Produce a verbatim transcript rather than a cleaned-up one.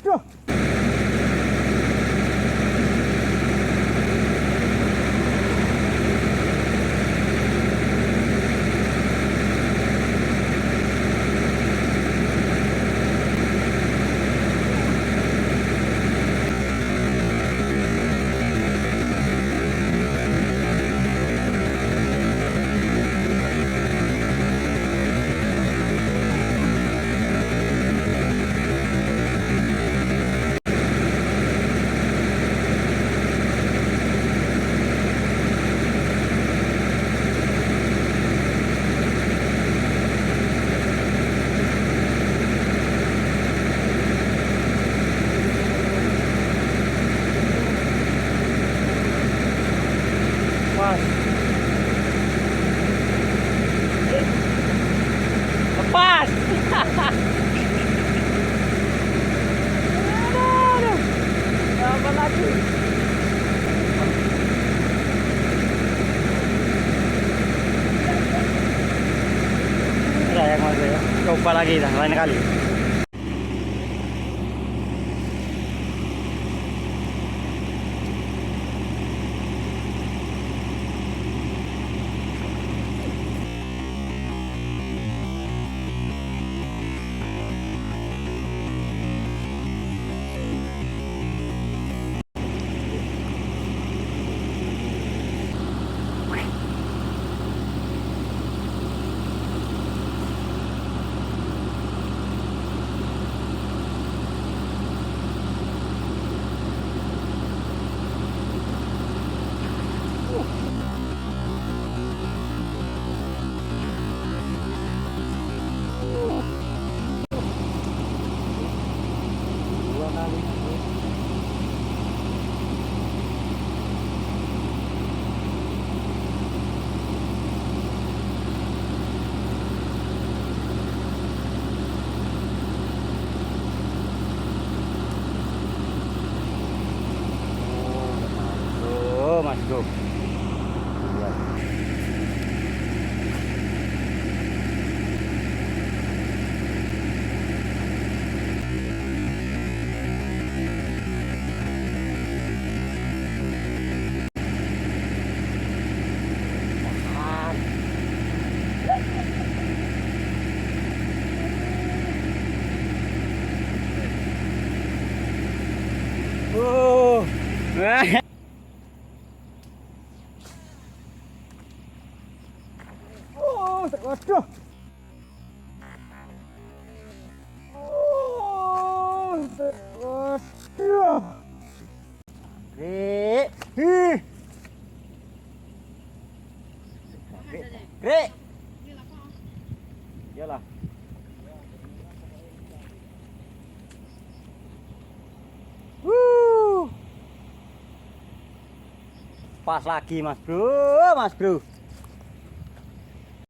Duh. Pas. Lepas. Aduh, aduh. Kapan lagi? Udah ya, Mas, ya. Coba lagi dah, lain kali. Oh, Mas Bro. Iya. Oh. Oh, waduh. Oh, waduh. Gek. Ih. Gek. Gek. Iyalah. Wuh. Pas lagi, Mas Bro, Mas Bro.